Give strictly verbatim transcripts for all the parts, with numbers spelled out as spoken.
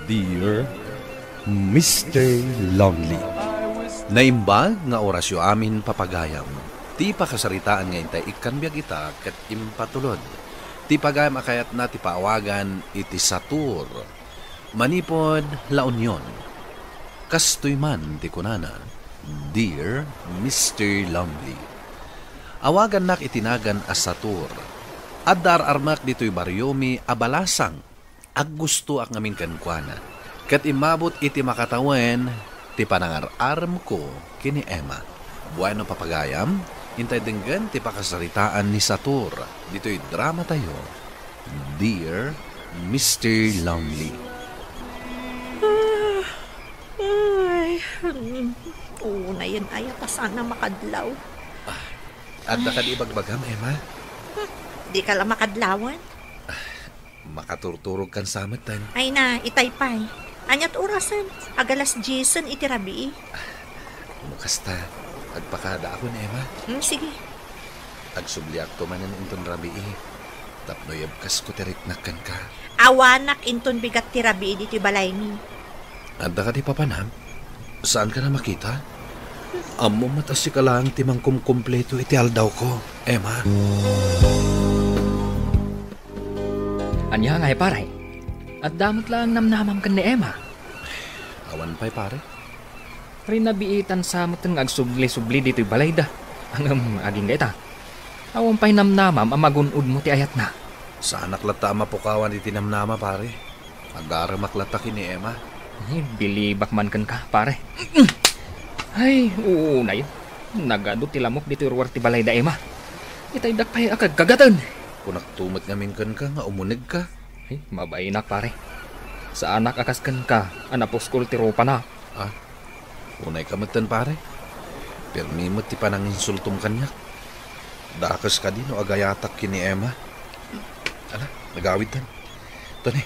Dear Mister Lonely. Naimbag nga orasyo amin, papagayam. Ti pakasaritaan nga intay ikkan biag ita ket impatulod. Ti pagayam a kayatna ti paawagan iti satur. Manipud La Union. Kastoy man ti kunana, "Dear Mister Lonely." Awagannak iti nagan a satur. Adda ar-armak ditoy bariomi a balasang. Aggustoak ngamin kenkuana, ket immabot iti makatawen ti panangar-aremko ken ni Emma. Bueno, papagayam, intay denggen ti pakasaritaan ni Satur ditoy dramatayo, Dear Mister Lonely. Ah, ay, mm, unayen aya ta sana makadlaw. Ah, adda kadi ibagbagam, Emma? Hmm, di ka la makadlawan? Makaturturog kan sa metten. Ay na, itay pay. Aniat orasen? Agalas diesen iti rabii. No kasta, agpakadaakon, Emma. Hmm, sige. Agsubliakto manen inton rabii. Tapno yebkasko ti riknak kenka. Awanak inton bigat ti rabii ditoy balaymi. Adda kadi papanam? Saanka a makita? Ammom met a sika laeng ti mangkumkumpleto iti aldawko, Emma. Ania ngay, pare? Adda met laeng namnamam ken ni Emma? Awan pay, pare. Rinabiitan sa met nga agsubli-subli ditoy balayda. Ngem agingga ita. Awan pay namnamam a magun-odmo ti ayatna. Saanak latta a mapukawan iti namnama, pare. Agaremak latta ken ni Emma. Ay, bilibak man kenka, pare. Ay, uunay. Nagadu ti lamok ditoy ruar ti balayda, Emma. Itaydak pay a kagkagaten. Kunakto met ngamin kenka nga umunegka. Ay, mabainak, pare. Saanak a kas kenka a napuskol ti rupana. Ah, unayka metten, pare. Permi met ti pananginsultom kaniak. Dakes kadi no agayatak ken ni Emma. Ala, nagawidtan. Tani,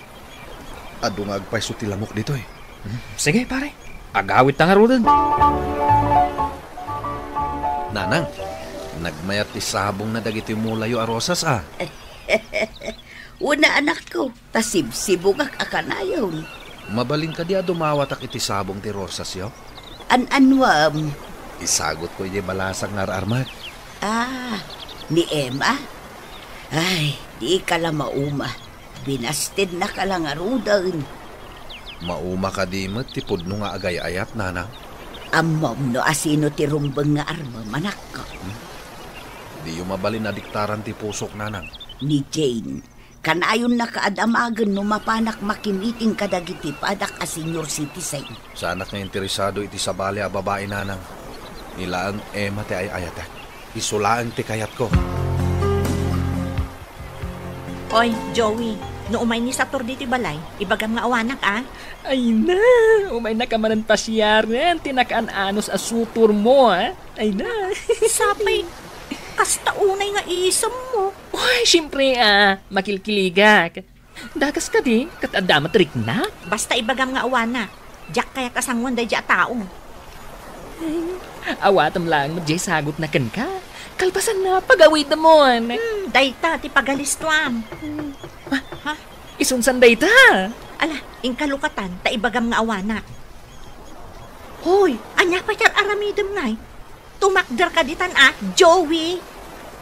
adu nga agpayso ti lamok ditoy. Hmm, sige, pare. Agawidta ngaruden. Nanang, nagmayat ti sabongna dagiti mulayo a rosas, a. Una, anakko, ta sibsibugak a kanayon. Mabalin kadi a dumawatak iti sabong ti rosasyo? An-anuam? Isagutko idiay balasang nga ar-armak. Ah, ni Emma? Ay, dika la mauma. Binastednaka la ngaruden. Mauma kadi met ti pudno nga agay-ayat, nanang? Ammom no asino ti rumbeng nga armem, anakko. Hmm? Diyo mabalin a diktaran ti pusok, nanang. Ni Jane. Kanayonnaka a damagen no mapanak makimiting kadagiti padak a senior citizen. Saanak nga interesado iti sabali a babai, nanang. Ni laeng Emma ti ay-ayatek. Isu laeng ti kayatko. Oy, Joey, no umay ni Satur ditoy balay, ibagam nga awanak, a? Ay na, umaynaka manen pasiaren ti nakaan-anos a sutormo, a? Ay na. Sapay, kasta unay nga iisemmo. Uy, siempre, a, makilkiligak. Dakes kadi, ket adda met riknak? Basta ibagam nga awanak. Diak kayat a sangoen daydiay a tao. Awatem laeng met diay sagutna kenka. Kalpasanna, pagawidemon. Hmm, dayta ti pagalistuam. Hmm. Ha? Ha? Isunsan dayta? Ala, inka lukatan, ta ibagam nga awanak. Hoy, ania pay ti ar-aramidem ngay? Tumakderka ditan a, Joey.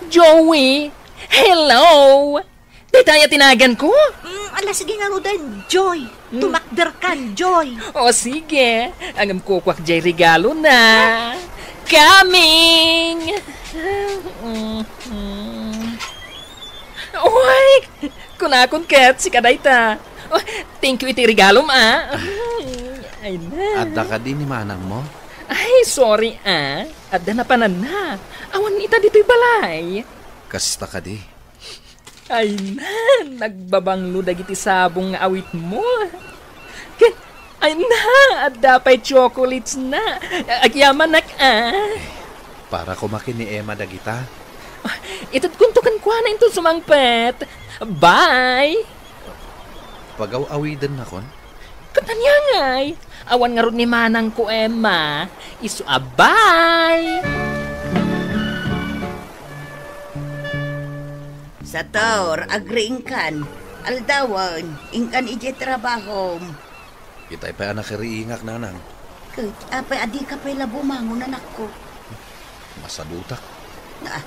Joey? Hello! Dayta aya ti naganko? Mm, ala, sige ngaruden, Joy. Mm. Tumakderkan, Joy. O, sige. Ngem kukuak diay regalona. Coming! Uy! Kunakon ket, sika dayta. Oh, thank you iti regalom, a. Ay na. Adda kadi ni manangmo? Ay, sorry, a. Adda napananna. Awan ita ditoy balay. Kasta kadi. Ay na, nagbabanglo dagiti sabong nga awitmo. Ken, ay na, adda pay chocolates na. Agyamanak, a. Para koma ken ni Emma dagita. Ah, itedkonto kenkuana inton sumangpet. Bye! Pagaw-awidennakon? Ket ania ngay? Awan ngarud ni manangko, Emma. Isu a bye! Sator, agriingkan. Aldawen, inkan idiay trabahom. Itay pay a nakariingak, nanang. Ket apay a dika pay la bumangon, anakko? Masadutak. Ah,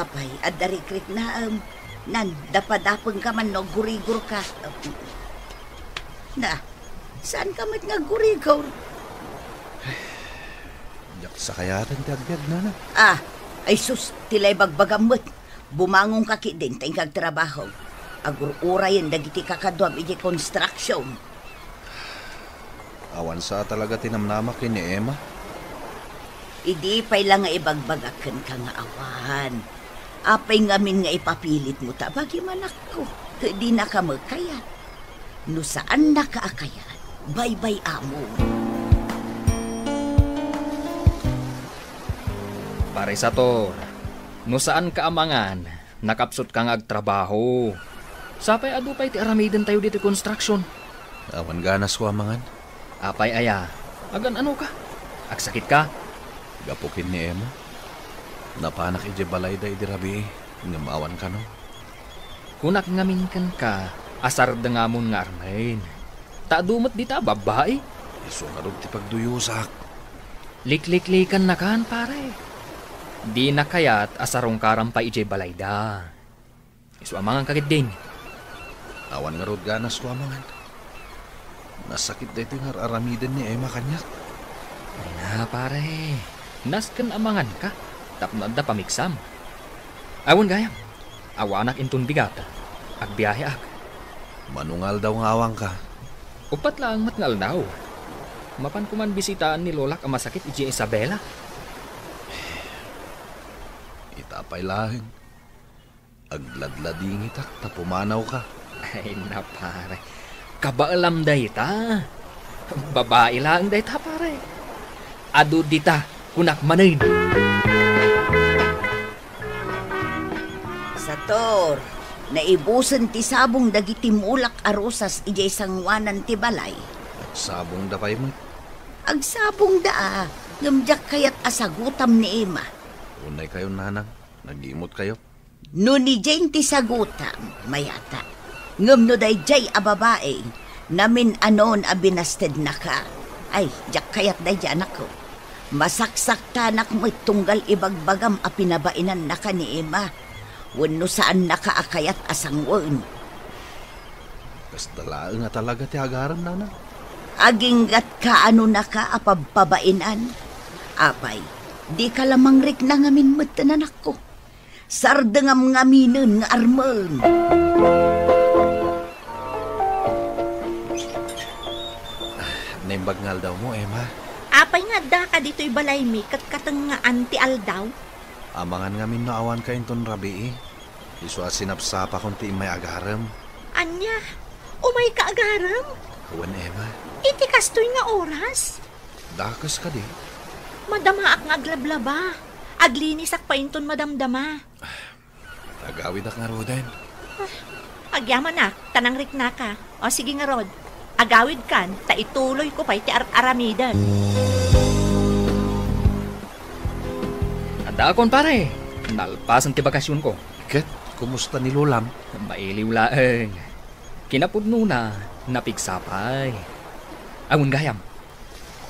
apay, adda rikriknaem. Nan, dapadapengka man no aggurigorka. Na, saanka met nga aggurigor? Diak sakayaten ti agbiag, nanang. Ah, ay sus, ti la ibagbagam met. Bumangonka ketdin ta inka agtrabaho. Agur-urayen dagiti kakaduam idiay construction. Awan sa talaga ti namnama ken ni Emma. Idi pay la nga ibagbagak kenka nga awan. Apay ngamin nga ipapilitmo ta bagim, anakko? Ket dinaka met kayat. No saannaka a kayat, baybay-amon. Pare Sator, no saanka a mangan, nakapsutka nga agtrabaho. Sapay adu pay ti aramidentayo ditoy construction. Awan ganasko a mangan. Apay aya, agan-anoka? Agsakitka? Gapu ken ni Emma. Napanak idiay balayda idi rabii, ngem awan kano. Kunak ngamin kenka a sardengamon nga armen. Ta adu met dita a babbai. Isu ngarud ti pagduyosak. Likliklikannakan, pare. Dina kayat a sarungkaram pay idiay balayda. Isu a manganka ketdin. Awan ngarud ganasko a mangan. Nasakit daytoy nga ar-aramiden ni Emma kaniak. Ay na, pare. Nasken a manganka tapno adda pamigsam. Awan gayam. Awanak inton bigat. Agbiaheak. Mano nga aldaw nga awanka? Uppat laeng met nga aldaw. Mapanko man bisitaan ni lolak a masakit idiay Isabela. Ita pay laeng. Agladladingitak ta pumanawka. Ay na, pare. Kabaelam dayta. Babai laeng dayta, pare. Adu dita, kunak manen. Sator, naibusen ti sabong dagiti mulak a rosas idiay sangoanan ti balay. Agsabongda pay met. Agsabongda a, ngem diak kayat a sagutam ni Emma. Unay kayo, nanang. Nagimot kayo. No ni Jane ti sagutam, mayata. Ngem no daydiay a babai, namin-anon a binastednaka. Ay, diak kayat daydiay, anakko. Masaksaktanak met tunggal ibagbagam a pinabainannaka ni Emma. Wenno saannaka a kayat a sangoen. Kasta laeng a talaga ti agarem, nanang. Aginggatka a nunaka a pabpabainan. Apay, dika la mangrikna ngamin metten, anakko. Sardengam ngaminen nga armen. Naimbag nga aldawmo, Emma. Apay nga addaka ditoy balaymi ket katengngaan ti aldaw? Amangan ngamin no awanka inton rabii. Isu a sinapsapakon ti immay agarem. Ania? Umayka agarem? Wen, Emma. Iti kastoy nga oras? Dakes kadi? Madamaak nga aglablaba. Aglinisak pay inton madamdama. Agawidak ngaruden. Ah, agyamanak, ta nangriknaka. O, sige ngarud. Agawidkan, ta ituloyko pay ti ar-aramidek. Addaakon, pare. Nalpasen ti bakasionko. Ket, kumusta ni Lolam? Mailiw laeng. Kinapudnona, napigsa pay. Awan gayam.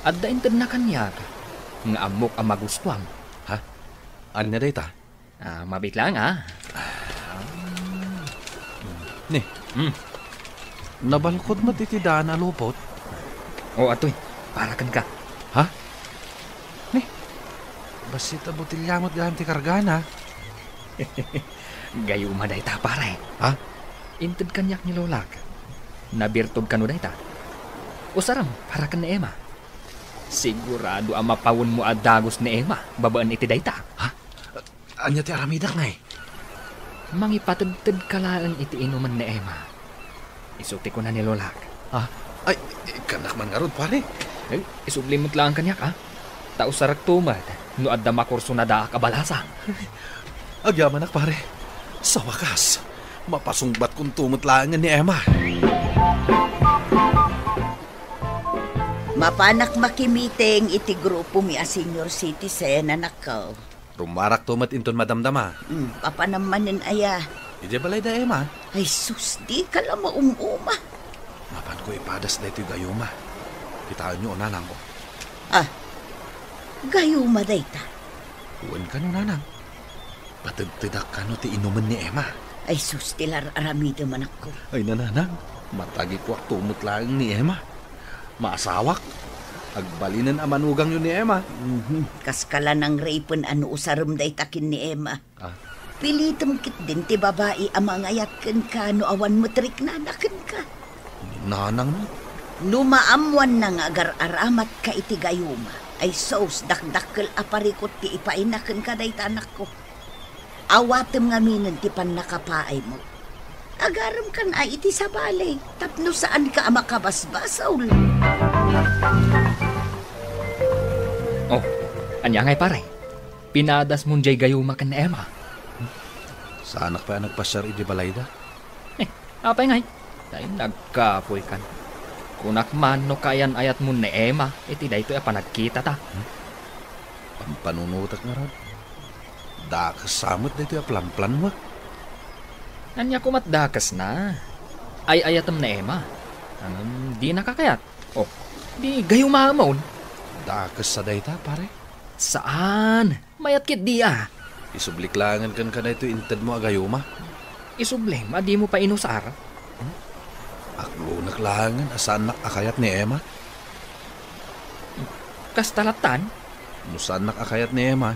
Adda intedna kaniak nga ammok a magustuam. Ha? Ania dayta? Ah, mabit lang, ah. Ni, Hmm. nabalkod met iti daan a lupot? O, atoy, para kenka. Ha? Ni, bassit a botelya met gayam ti kargana. Gayuma dayta, pare. Ha? Inted kaniak ni Lolak. Nabirtod kano dayta? Usaram, para ken ni Emma. Sigurado a mapawenmo a dagus ni Emma babaen iti dayta. Ha? Ania ti aramidek, nay? Mangipatedtedka laeng iti inumen ni Emma. Isu ti kuna ni Lolak. Ah, ay, ikkannak man ngarud, pare. Ay, isubli met laeng kaniak, ah. Ta usarekto met no adda makursunadaak a balasang. Agyamanak, pare. Sa wakas, mapasungbatkonto met laeng ni Emma. Mapanak makimiting iti grupomi a senior citizen, anakko. Rumarakto met inton madamdama. Hmm, papanam manen aya? Idiay balay da Emma. Ay sus, dika la maum-uma. Mapanko Ipadas daytoy gayuma. Kitaenyo, nanang, o. Ah, gayuma dayta? Wen kano, nanang. Pategtedak kano ti inumen ni Emma. Ay sus, ti lar-aramidem, anakko. Ay, nanang, matagikuakto met laeng ni Emma. Maasawak. Agbalinen a manugangyo ni Emma. Mhm. Kaskala nangripen a no usarem dayta ken ni Emma. Ah. Pilitem ketdin ti babai a mangayat kenka no awan met riknana kenka. Nanang met. No maammoanna nga agar-aramatka iti gayuma, ay sus, dakdakkel a parikut ti ipaayna kenka dayta, anakko. Awatem ngaminen ti pannakapaaymo. Agaremkan a iti sabali tapno saanka a makabasbasol. Oh, ania ngay, pare? Pinadasmon jay gayuma ken ni Emma? Saanak pay a nagpasiar idi balayda. Eh, apay ngay? Tay nagkapoykan. Kunak man no kaayan-ayatmon ni Emma iti daytoy a panagkitata. Hmm? Pampanunotek ngarud. Dakes sa met daytoy a planplanmo. Ania komat dakesna? Ay-ayatem ni Emma. Ngem dinaka kayat? Oh, di gayumaemon. Dakes sa dayta, pare? Saan? Mayat ketdi a. Isublik laengen kenka daytoy intedmo a gayuma. Isublim a dimo pay inusar? Aklonek laengen a saannak a kayat ni Emma. Kasta lattan? No saannak a kayat ni Emma,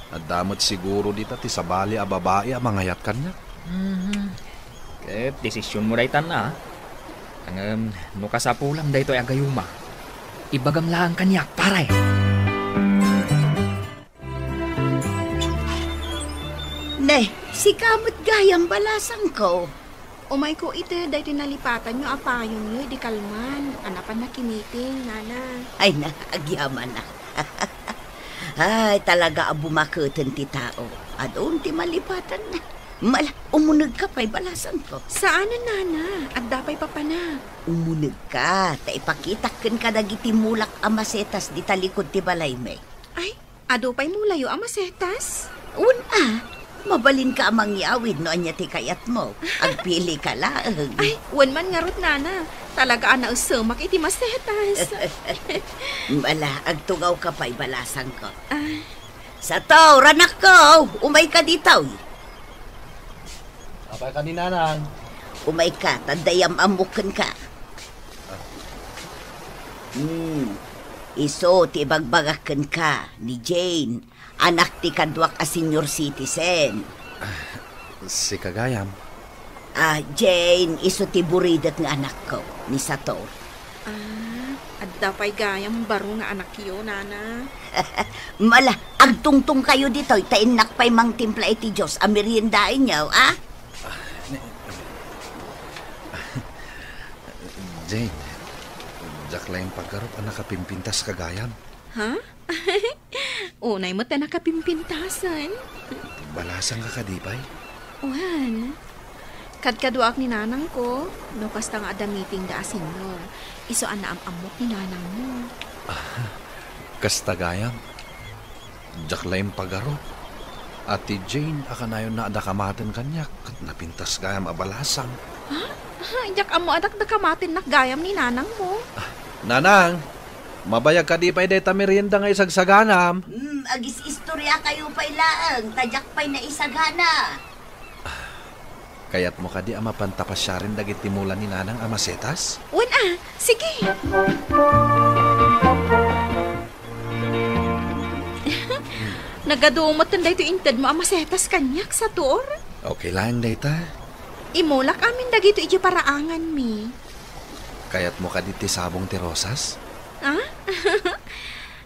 adda met siguro dita ti sabali a babai a mangayat kaniak. Mhm. Ket desisionmo daytan a. Ngem no kasapulam daytoy a gayuma, ibagam laeng kaniak, pare. Ne, sika met gayam, balasangko. Umayko iti daytoy nalipatanyo a payonyo idi kalman a napan nakimiting, nana. Ay na, agyamanak. Ay, talaga a bumaketen ti tao. Adun ti malipatanna. Mala, umunegka pay, balasangko. Saanen, nana. Adda pay papanak. Umunegka, ta ipakitak kenka dagiti mulak a masetas di talikod ti balaymi. Ay, adu pay mulayo a masetas? Wen a, mabalinka a mangyawid no ania ti kayatmo. Agpilika laeng. Ay, wen man ngarud, nana. Talaga a naesemak iti masetas. Mala, agtugawka pay, balasangko. Ah. Sator, anakko, umayka ditoy. Apay kadi, nanang? Umayka, ta adda yam-ammok kenka. Hmm, isu ti ibagbagak kenka ni Jane, anak ti kaduak a senior citizen. Ah, sika gayam? Ah, Jane, isu ti buridet nga anakko, ni Sator. Ah, adda pay gayam baro nga anakyo, nana. Mala, agtungtongkayo ditoy, ta innak pay mangtimpla iti Dios a meriendaenyo, a? Ah, ni-, Jane, diak laeng pagarup a nakapimpintaska gayam. Ha? Unay met a nakapimpintasen. Balasangka kadi pay? Wen. Kadkaduaak ni nanangko, no kasta nga adda meetingda a senior. Isu a naam-ammok ni nanangmo. Ah, kasta gayam. Diak laeng pagarup a ti Jane a kanayonna adda kamaten kaniak ket napintas gayam a balasang. Ha? Ha? Diak ammo a dakdakamatennak gayam ni nanangmo. Ah, nanang, mabayag kadi pay dayta merienda nga isagsaganam? Hmm, agis-istoriakayo pay laeng, ta diak pay naisagana. Kayatmo kadi a mapanta pasiaren dagiti mula ni nanang a masetas? Wen a, sige. Nagadu metten daytoy intedmo a masetas kaniak, Sator. Okay laeng dayta. Imulak amin dagitoy idiay paraanganmi. Kayatmo kadi ti sabong ti rosas? Ah?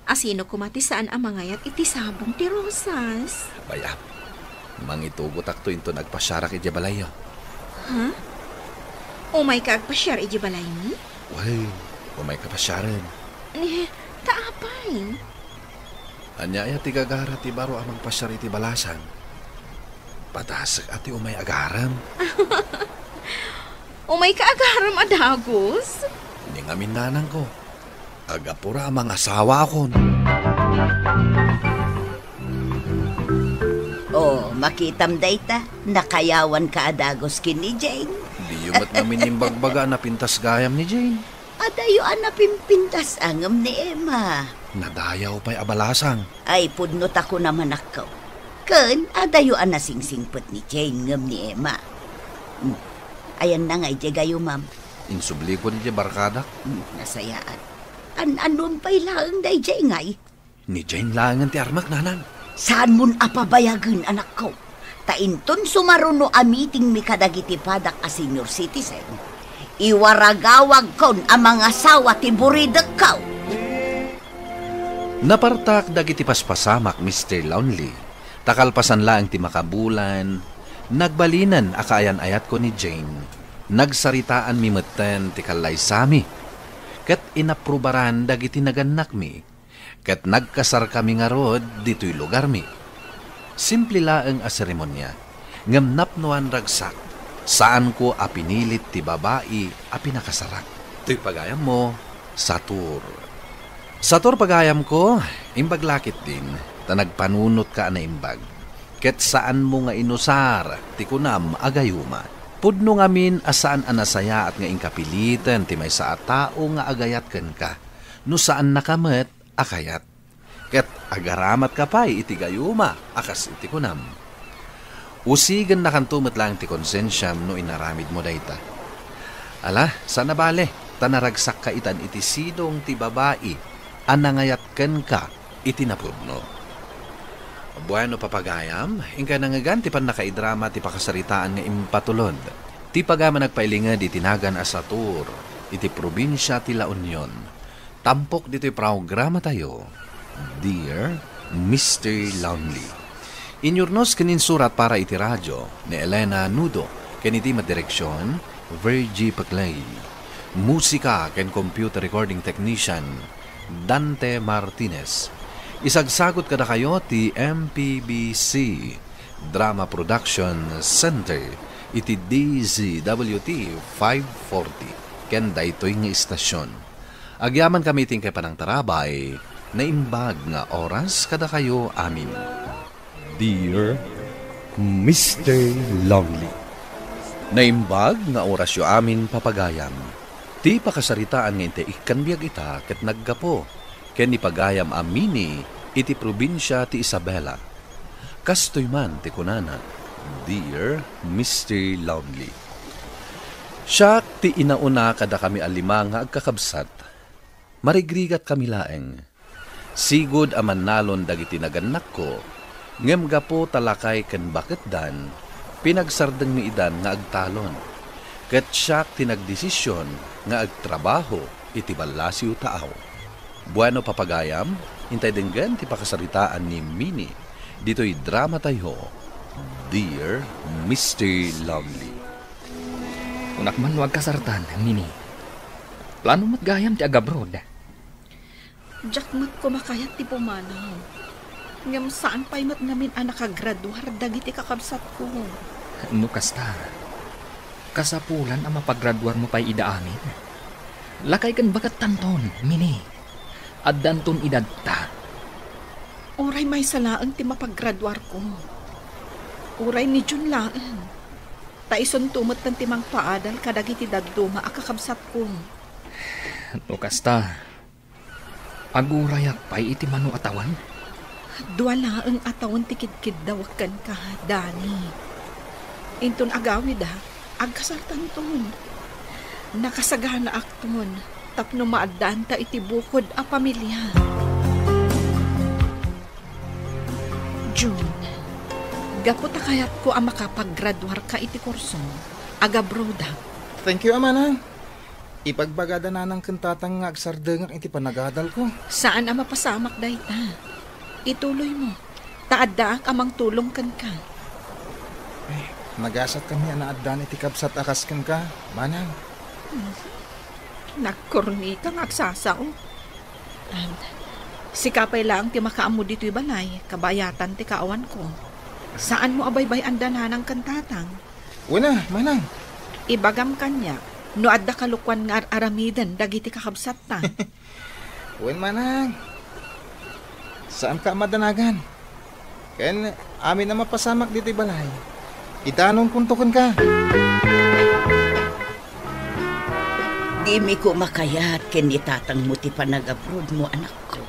Asino koma ti saan a mangayat iti sabong ti rosas? Bay-am, mangitugotakto inton agpasiarak idiay balayyo. Ha? Umayka agpasiar idiay balaymi? Wen, umayka pasiaren. Ni, ta apay? Ania aya ti gagara ti baro a mangpasiar iti balasang? Padasek a ti umay agarem. Umayka agarem a dagus? Ni ngamin nanangko. Agapura a mangasawaakon. Oh, makitam dayta, nakayawanka a dagus ken ni Jane. Diyo met ngamin imbagbaga a napintas gayam ni Jane. Adayo a napimpintas a ngem ni Emma. Nadayaw pay a balasang. Ay, pudno ta kunam, anakko. Ken adayo a nasingsingpet ni Jane ngem ni Emma. Hmm. Ayanna nga idiay gayumam. Insubli ko ni diay barkadak. Hmm, nasayaan. An-anuem pay laeng daydiay ngay? Ni Jane laengen ti armak, nanang. Saanmon a pabayagen, anakko. Ta inton sumaruno a meetingmi kadagiti padak a senior citizen, iwaragawagkon a mangasawa ti buridekko. Napartak dagiti paspasamak, Mister Lonely, ta kalpasan laeng ti makabulan, nagbalinen a kaayan-ayatko ni Jane. Nagsaritaanmi metten ti kallaysami, ket inaprubaran dagiti nagannakmi. Ket nagkasarkami ngarud ditoy lugarmi. Simple laeng a seremonia, ngem napnoan ragsak. Saanko a pinilit ti babai a pinakasarak. Toy pagayammo, Satur. Satur pagayamko, imbag la ketdin, ta nagpanunotka a naimbag. Ket saanmo nga inusar ti kunam a gayuma. Pudno ngamin a saan a nasayaat nga inkapiliten ti maysa a tao nga agayat kenka, no saannaka met a kayat. Ket agaramatka pay iti gayuma a kas iti kunam. Usigennakanto met laeng ti konsensiam no inaramidmo dayta. Ala, saan a bale, ta naragsakka itan iti sidong ti babai a nangayat kenka iti napudno. Bueno, papagayam, inkay nangngegan ti pannakaidrama ti pakasaritaan nga impatulod. Ti pagayam a nagpailinged iti nagan a Satur, iti probinsia ti La Union. Tampok ditoy programatayo, Dear Mister Lonely. Inyurnos ken insurat para iti radio ni Elena Nudo, ken iti met direksion, Virgie Peclay. Musika ken computer recording technician, Dante Martinez. Isagsagut kadakayo ti M P B C Drama Production Center iti D Z W T five forty ken daytoy nga istasyon. Agyamankami iti inkay panangtarabay, naimbag nga oras kadakayo amin. Dear Mister Lonely. Naimbag nga orasyo amin, papagayam. Ti pakasaritaan nga intay ikkan biag ita ket naggapu ken ni pagayam a Mini iti probinsia ti Isabela. Kastoy man ti kunana, Dear Mister Lonely. Siak ti inauna kadakami a lima nga agkakabsat. Marigrigatkami laeng. Sigud a mannalon dagiti nagannakko, ngem gapu ta lakay ken baketdan, pinagsardengmi idan nga agtalon. Ket siak ti nagdesision nga agtrabaho iti ballasiw taaw. Bueno, papagayam, intay denggen ti pakasaritaan ni Mini ditoy dramatayo, Dear Mister Lonely. Kunak man no agkasartan, Mini. Plano met gayam ti agabroad. Diak met koma kayat ti pumanaw. Ngem saan pay met ngamin a nakagraduar dagiti kakabsatko. No kasta, kasapulan a mapagraduarmo pay ida amin. Lakay ken bakettanton, Mini. Addanton idadta. Uray maysa laeng ti mapagraduarko. Uray ni June laeng. Ta isunto metten ti mangpaadal kadagiti dadduma a kakabsatko. No kasta, agurayak pay iti mano a tawen? Dua laeng a tawen ti kidkiddawek kenka, Dani. Inton agawidak, agkasartanton. Nakasaganaakton tapno maaddaanta iti bukod a pamilia. June, gapu ta kayatko a makapagraduarka iti kurso, agabrodak. Thank you, a manang. Ibagbagada nanang ken tatang nga agsardengak iti panagadalko. Saan a mapasamak dayta. Ituloymo, ta addaak a mangtulong kenka. Ay, nagasatkami a naaddan iti kabsat a kas kenka, manang. Nagkornika nga agsasao. Am, sika pay laeng ti makaammo ditoy balay, kabayatan ti kaawanko. Saanmo a baybay-anda nanang ken tatang? Wen a, manang. Ibagam kaniak, no adda kalukuan nga ar-aramiden dagiti kakabsatta. Wen, manang. Saanka a madanagan. Ken amin a mapasamak ditoy balay, idanonkonto kenka. Dimi koma kayat ken ni tatangmo ti panagabrodmo, anakko.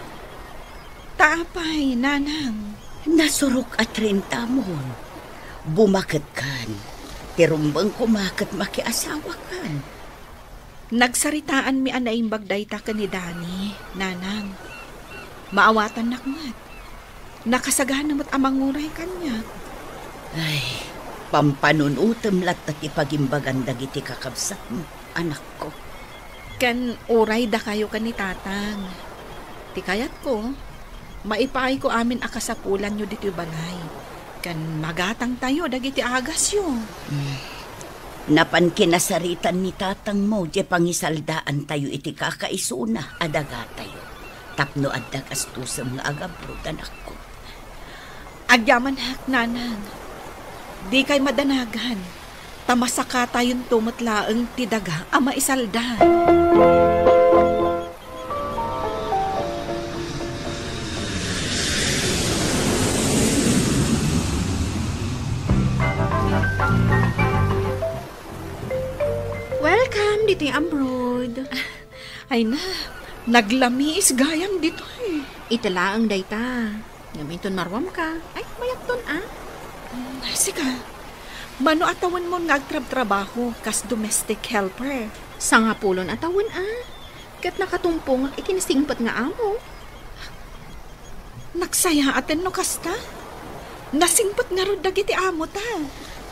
Ta apay, nanang? Nasurok a trenta mon. Bumaketkan. Ti rumbeng koma ket makiasawakan. Nagsaritaanmi a naimbag dayta ken ni Dani, nanang. Maawatannak met. Nakasagana met a manguray kaniak. Ay, pampanunotem latta ti pagimbagan dagiti kakabsatmo, anakko. Ken uray dakayo ken ni tatang. Ti kayatko, maipaayko amin a kasapulanyo ditoy balay. Ken magatangtayo dagiti agasyo. Mm. Napan kinasaritan ni tatangmo diay pangisaldaantayo iti kakaisuna a dagatayo tapno adda gastosem nga agabrod, anakko. Agyamanak, nanang. Dikay madanagan, ta masakatayonto met laeng ti daga a maisalda. Welcome ditoy abroad. Ay na, naglamiis gayam ditoy. Ita laeng dayta. Ngem inton maruamka, ay, mayatton a. Mm, sika, mano a tawenmon nga agtrabtrabaho kas domestic helper? Sangapulon a tawen a. Ket nakatumpongak iti nasingpet nga amo. Nagsayaaten no kasta? Nasingpet ngarud dagiti amota.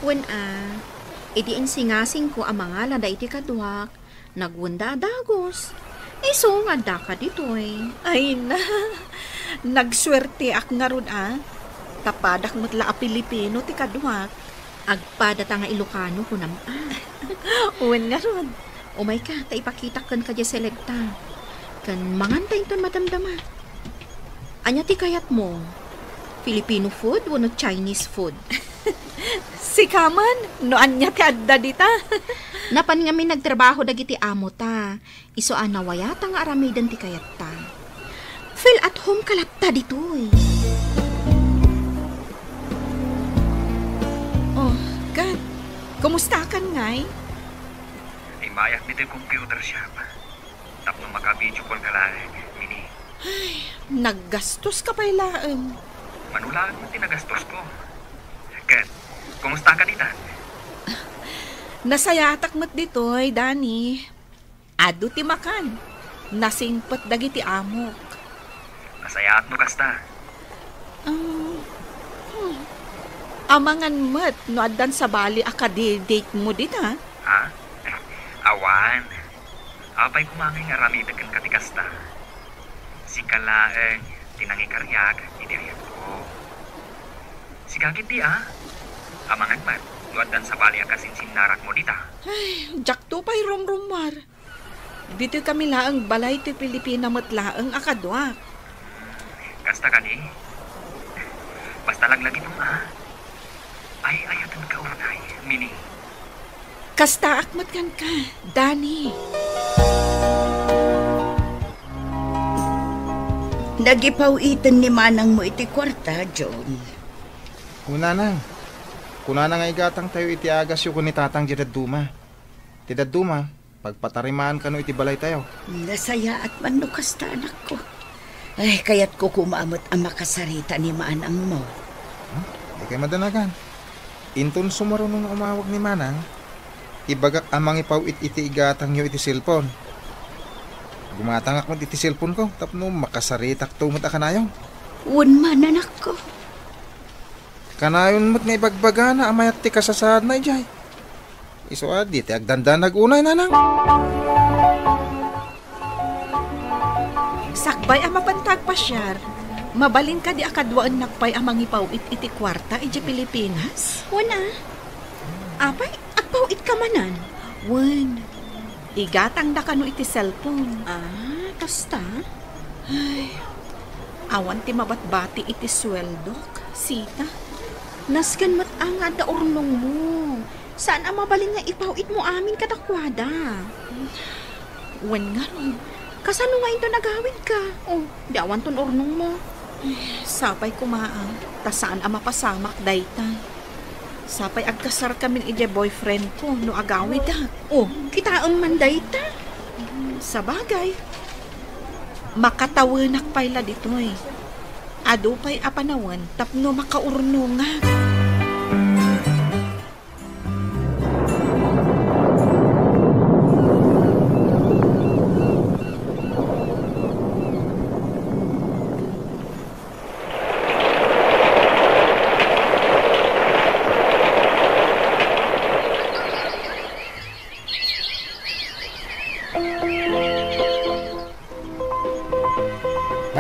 Wen a, idi insingasingko a mangalada iti kaduak, nagwenda a dagus. Isu nga addaka ditoy. Ay na, nagsuerteak ngarud a. Ta padak met la a Pilipino ti kaduak. Agpadata nga Ilocano, kunam a. Wen ngarud. Umayka, ta ipakitak kenka diay selegta. Ken manganta inton madamdama. Ania ti kayatmo? Filipino food wenno Chinese food? Sika man, no ania ti adda dita? Napan ngamin nagtrabaho dagiti amota. Isu a nawayata nga aramiden ti kayatta. Feel at home ka latta ditoy. Oh, Kat, kumustakan ngay? Immayak ditoy computer shop. Tapno maka-video call ka laeng, Mini. Ay, naggastos ka pay laeng. Mano laeng met ti nagastosko. Ket, kumusta ka ditan? Nasayaatak met ditoy, Dani. Adu ti makan. Nasingpet dagiti amok. Nasayaat no kasta. Um, hmm. Amangan met no addan sabali a kadi-date mo dita. Ha? Awan. Apay koma ngay nga aramidek kenka ti kasta? Sika laeng ti nangikariak iti ayatko. Sika ketdi a? Amangan met no addan sabali a kasinsinnarak mo dita. Ay, diakto pay rumrumar. Ditoy kami laeng balay ti Pilipina met laeng a kaduak. Kasta kadi? Basta laglagitem a. Ay-ayatenka unay, Mini. Kastaak met kenka, Dani. Nagipaw-iten ni manangmo iti kuarta, John. Kunana, kunana nga igatangtayo iti agasyo ken ni tatang diay dadduma. Ti dadduma, pagpatarimaan kano iti balaytayo. Nasayaat man no kasta, anakko. Ay, kayatko koma met a makasarita ni manangmo. Hmm? Dikay madanagan. Inton sumaruno nga umawag ni manang, ibagak a mangipaw-it iti igatangyo iti cellphone. Gumatangak met iti cellphone ko tapno makasaritakto met a kanayon. Wen man, anakko. Kanayon met nga ibagbagana a mayat ti kasasaadna idiay. Isu a, dita agdandanag unay, nanang. Sakbay a mapanta agpasiar, mabalin kadi a kaduaennak pay a mangipaw-it iti kuarta idiay Pilipinas? Wen a. Apay, agpaw-itka manen? Wen. Igatangda kano iti cellphone. Ah, kasta? Ay, awan ti mabatbati iti sueldok, sita. Nasken met a nga adda urnongmo. Saan a mabalin nga ipaw-itmo amin kadakuada. Wen ngarud. Kasano nga inton agawidka? Oh, di awanton urnongmo. Eh, sapay koma a, ta saan a mapasamak dayta. Sapay agkasarkamin idiay boyfriend ko no agawidak. Oh, kitaem man dayta. Sabagay, makatawenak pay la ditoy. Adu pay a panawen tapno makaurnongak.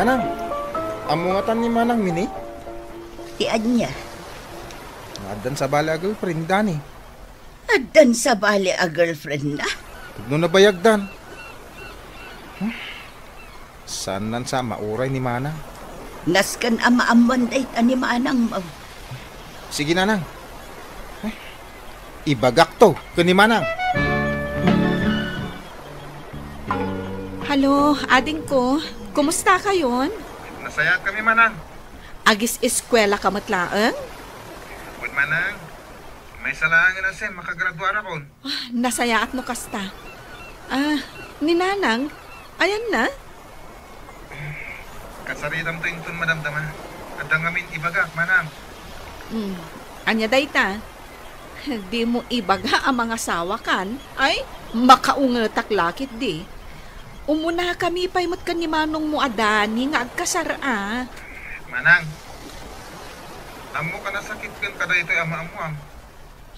Manang, ammo ngatan ni Manang Mini? Ti ania? Addan sabali a girlfriend, Dani. Addan sabali a girlfriend na? Pudno nabayagdan. Hmm? Saan nan sa mauray ni Manang? Nasken a maammoan dayta ni Manang mo. Sige, Nanang. Eh, ibagak to ken ni Manang. Halo, adingko. Kumusta kayon? Nasayaat kami, Manang. Agis-eskuela ka met laeng? Wen, Manang. Maysa laengen a sem, makagraduarakon. Ah, nasayaat no kasta. Ah, ni Nanang, ayanna? Kasaritam to inton madamdama. Adda ngamin ibagak, Manang. Hmm. Ania dayta? Dimo ibaga a mangasawakan? Ay, makaungetak la ketdi. Umunakami pay met ken ni manongmo a Dani nga agkasar a. Manang, ammoka a nasakit ken kadaytoy a maammoam.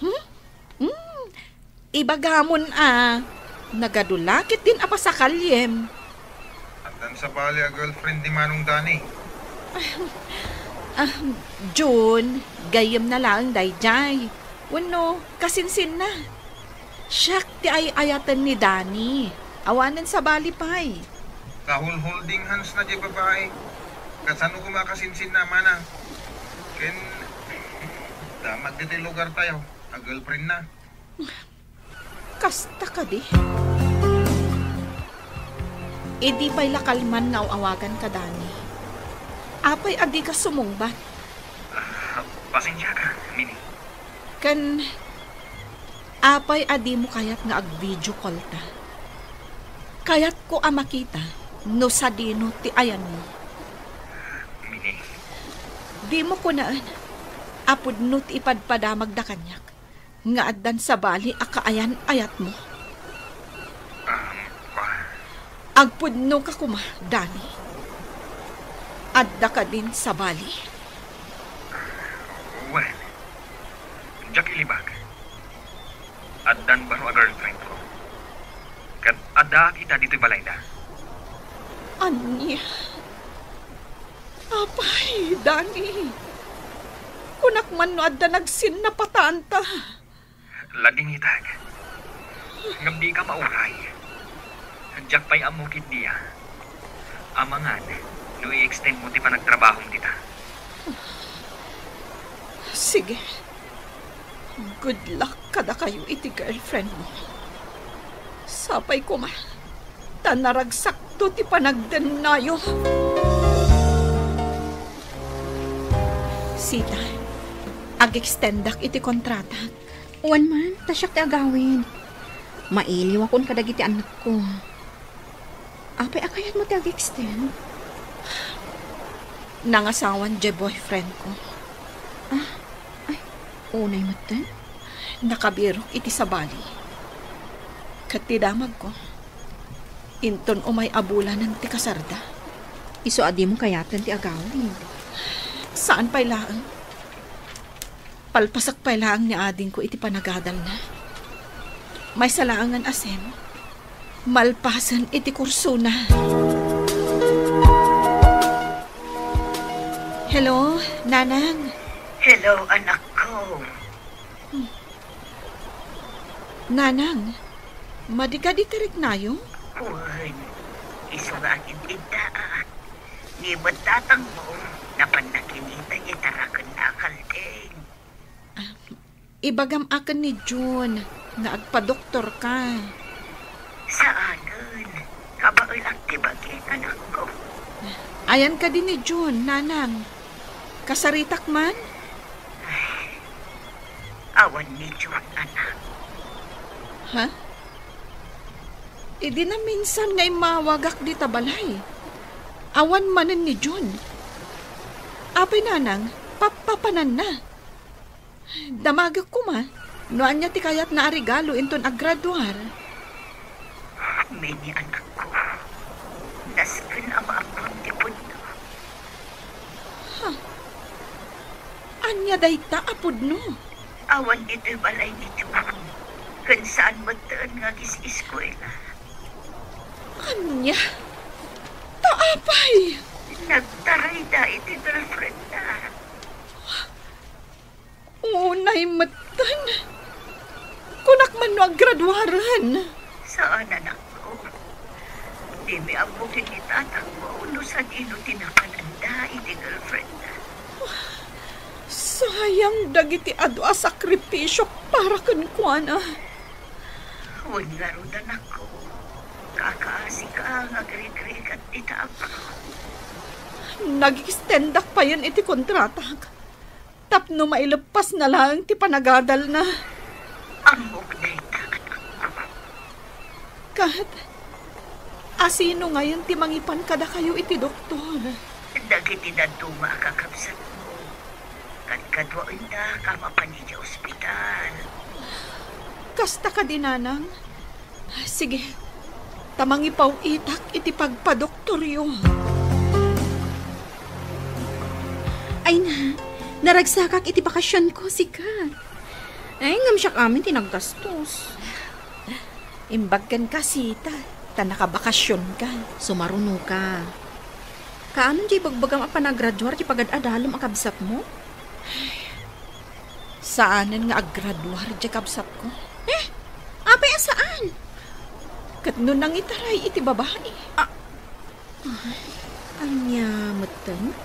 Hmm? Hmm. Ibagamon a, nagadu la ketdin a pasakalyem. Addan sabali a girlfriend ni Manong Dani. Ah, Jun, gayyemna laeng daydiay. Wenno, kasinsinna. Siak ti ay-ayaten ni Dani. Awanen sabali pay. Kahulhulding hands na di babae. Kasano koma kasinsinna, Manang? Ken, damag ditoy lugartayo a girlfriend na. Kasta kadi? Idi pay la kalman nga aw-awagan ka, Dani. Apay a dika sumungbat? Ah, pasensia ka, Mini. Ken apay a dimo kayat nga ag-video call ta? Kayatko a makita no sadino ti ayanmo. Mini. Dimo kunaen a pudno ti ipadpadamagda kaniak nga addan sabali a kaayan-ayatmo. Um, ah. Agpudno ka koma, Dani. Adda kadin sabali. Wen, diak ilibak. Addan baro a girlfriend ko. Ket addaak ita ditoy balayda. Ania? Apay, Dani. Kunak man no adda nagsinnapataanta. Lagingitag. Ngem dika mauray. Diak pay ammo ketdi a. Amangan no i-extend mo ti panagtrabahom dita. Sige. Good luck kadakayo iti girlfriend mo. Sapay koma ta naragsakto ti panagdennayo. Sita, ag-extendak iti kontratak. Wen man, ta siak ti agawid. Mailiwakon kadagiti annakko. Apay a kayatmo ti ag-extend? Nangasawan diay boyfriend ko. Ah, ay, unay metten? Nakabirok iti sabali. Ket ti damagko, inton umay a bulanen ti kasarda. Isu a dimo kayaten ti agawid. Saan pay laeng. Palpasak pay laeng ni adingko iti panagadalna. Maysa laengen a sem, malpasen iti kursona. Hello, Nanang. Hello, anakko. Nanang, madi kadi ti riknayo? Wen, isu nga agid-iddaak. Ni met tatangmo, napanna kinita iti tarakenna a kalding. Ah, ibagam aken ni Jun nga agpadoktor ka. Saanen, kabaelak ti bagik, anakko. Ayan kadi ni Jun, Nanang. Kasaritak man? Ay, awan ni Jun, anak. Ha? Idi naminsan nga immawagak dita balay, awan manen ni Jun. Apay, nanang, pappapananna. Damagek koma no ania ti kayatna a regalo inton aggraduar. Mini, anakko, nasken a maammom ti pudno. Ha? Ania dayta a pudno? Awan ditoy balay ni Jun, ken saan metten nga agis-iskuela. Ania? Ta apay? Nagtarayda iti girlfriendna. Unay metten. Kunak man no aggraduaren. Saan, anakko. Dimi ammo ken ni tatangmo no sadino ti nakananda iti girlfriendna. Sayang dagiti adu a sakripisiok para kenkuana. Wen ngarud, anakko, kakaasika nga agrigrigat dita abroad. Nag-extendak payen iti kontratak tapno maileppasna laeng ti panagadalna. Ammok dayta, anakko. Ket asino ngayen ti mangipan kadakayo iti doktor? Dagiti dadduma a kakabsatmo. Kadkaduaendak a mapan idiay ospital. Kasta kadi, nanang? Sige, ta mangipaw-itak iti pagpadoktoryo. Ay na, naragsakak iti bakasionko, sika. Ay, ngem siak amin ti naggastos. Imbag kenka, Sita, ta nakabakasionka. Sumarunoka. Kaano diay ibagbagam a panagraduar ti pagad-adalem a kabsatmo? Saanen nga aggraduar diay kabsatko. Eh, apay a saan? Ket no nangitaray iti babai. Ah, ay, ania metten?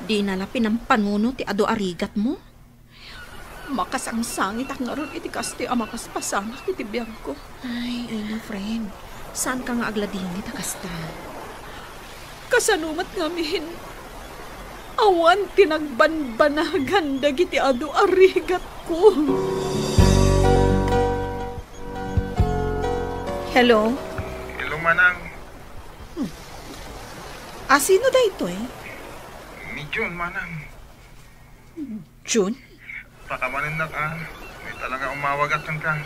Dina la pinampanunot ti adu a rigatmo? Makasangsangit ngarud iti kastoy a mapaspasamak iti biagko. Ay, ay na, friend. Saanka nga agladingit a kasta. Kasano met ngamin? Awan ti nagbanbanagan dagiti adu a rigatko. Hello? Hello, manang. Hmm. Asino daytoy? Ni Jun, manang. Jun? Pakawanennak a, may talaga umawagak kenka.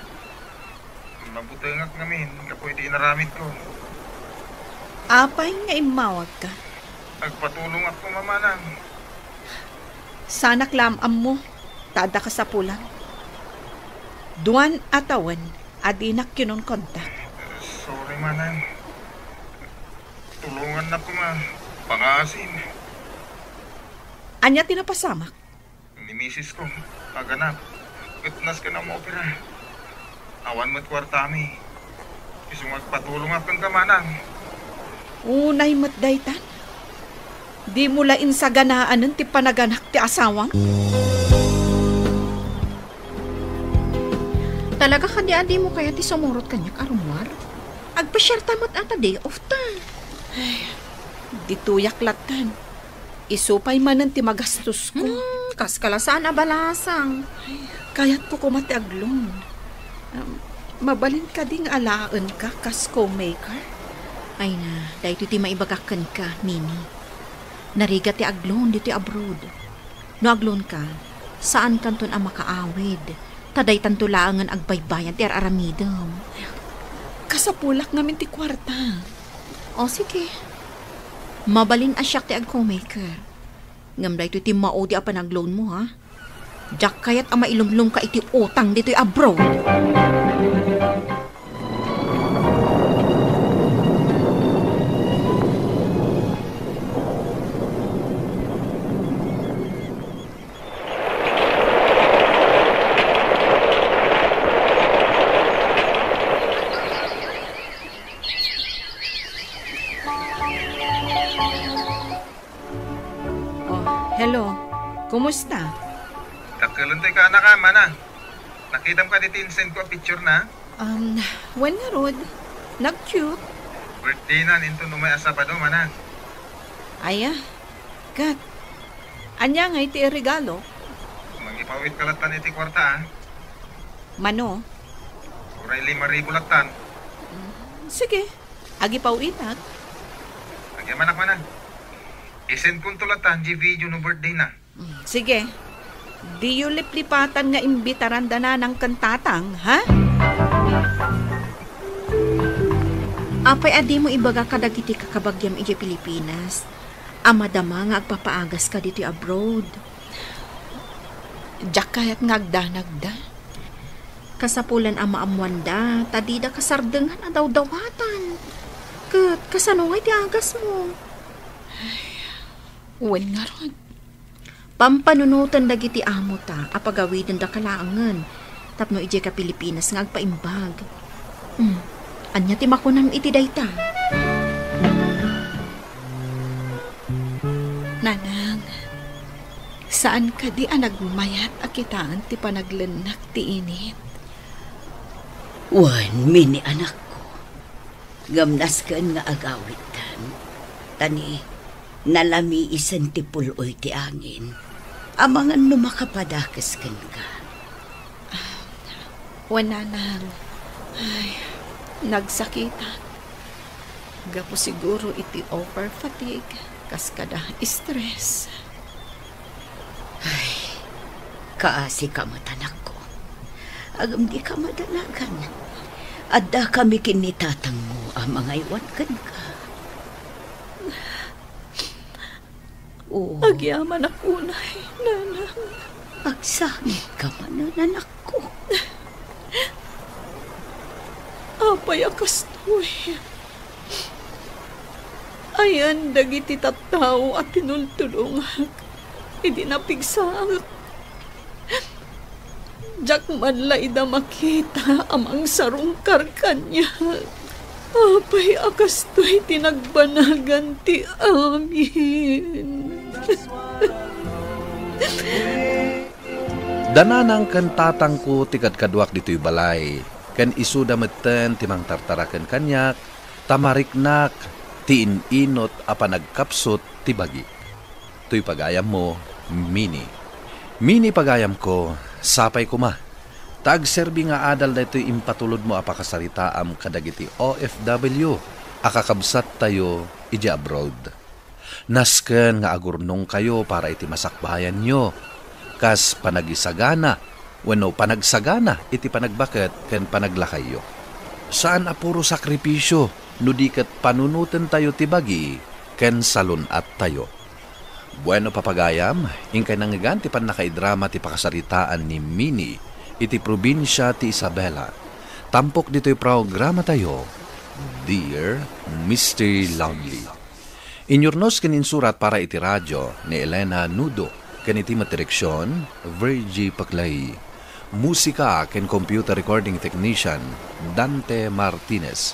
Mabutengak ngamin gapu iti inaramidko. Apay nga immawagka? Agpatulongak koma, manang. Saanak la am-ammo, ta adda kasapulan. Duan a tawen a dinak kinunkontak. Sorry, manang. Tulongannak koma, pangaasim. Ania ti napasamak? Ni misisko, aganak, ket nasken a maopera. Awan met kuartami. Isu nga agpatulongak kenka, manang. Unay met daytan. Dimo la insaganaanen ti panaganak ti asawam? Talaga kadi a dimo kayat ti sumurot kaniak a rummuar? Agpasiarta met a ta day off ta. Ay, ditoyak lattan. Isu pay manen ti magastosko. Hmm, kaska la saan a balasang. Ay, kayatko koma ti agloan. Um, mabalin kadi nga alaenka kas co-maker? Ay na, daytoy ti maibagak kenka, Mimi. Narigat ti agloan ditoy abroad. No agloanka, saankanton a makaawid, ta daytanto laengen agbaybayad ti ar-aramidem. Kasapulak ngamin ti kuarta. O, sige. Mabalin a siak ti ag-co-maker. Ngem daytoy ti maudi a panagloanmo, ha? Diak kayat a mailumlomka iti utang ditoy abroad. Oh, hello. Kumusta? Dakkelentayo ka, anak, a, manang. Nakitam kadi ti insend ko a picture na? Um, wen ngarud, nag-cute. Birthday na inton umay a Sabado, manang. Aya, ket ania ngay ti iregalo? Mangipaw-itka lattan iti kuarta, a. Mano? Uray lima ribu lattan. Sige, agipaw-itak. Agyamanak manen. Isendkonto latta diay video no birthday na. Mm, sige. Diyo liplipatan nga imbitaran da nanang ken tatang, ha? Apay a dimo ibaga kadagiti kakabagiam idiay Pilipinas a madama nga agpapaagaska ditoy abroad? Diak kayat nga agdanagda. Kasapulan a maammoanda, ta dida kasardengan a dawdawatan. Ket kasano ngay ti agasmo? Wen ngarud. Pampanunoten dagiti amota a pagawidendaka laengen tapno idiayka Pilipinas nga agpaimbag. Hmm, ania ti makunam iti dayta? Nanang, saan kadi a nagmayat a kitaen ti panaglennak ti init? Wen, Mini, anakko, ngem nasken nga agawidtan. Ta ni, nalamiisen ti pul-oy ti angin. Amangan no makapadakes kenka. Wen, Nanang. Ay, nagsakitak. Gapu siguro iti over fatigue, kas kada stress. Ay, kaasika met, anakko. Ngem dika madanagan. Addakami ken ni tatangmo a mangaywan kenka. Oh. Agyamanak unay, Nanang. Agsangitka manen, anakko. Apay a kastoy? Ayan dagiti tattao a tinultulongak idi napigsaak. Diak man la ida makita a mangsarungkar kaniak. Apay a kastoy ti nagbanagan ti amin. Da nanang ken tatangko ti kadkaduak ditoy balay, ken isuda metten ti mangtartaraken kaniak, ta mariknak ti in-inut a panagkapsut ti bagi. Toy pagayammo, Mini. Mini, pagayamko, sapay koma ta agserbi nga adal daytoy impatulodmo a pakasaritaam kadagiti O F W a kakabsattayo idiay abroad. Nasken nga agurnongkayo para iti masakbayanyo, kas panagisagana wenno panagsagana iti panagbaket ken panaglakayyo. Saan a puro sakripisio no di ket panunotentayo ti bagi ken salun-attayo. Bueno, papagayam, inkay nangngegan ti pannakaidrama ti pakasaritaan ni Mini iti probinsia ti Isabela. Tampok ditoy programatayo, Dear Mister Lonely. Inyurnos ken insurat para iti radio ni Elena Nudo, ken iti met direksion, Virgie Paclay. Musika ken computer recording technician, Dante Martinez.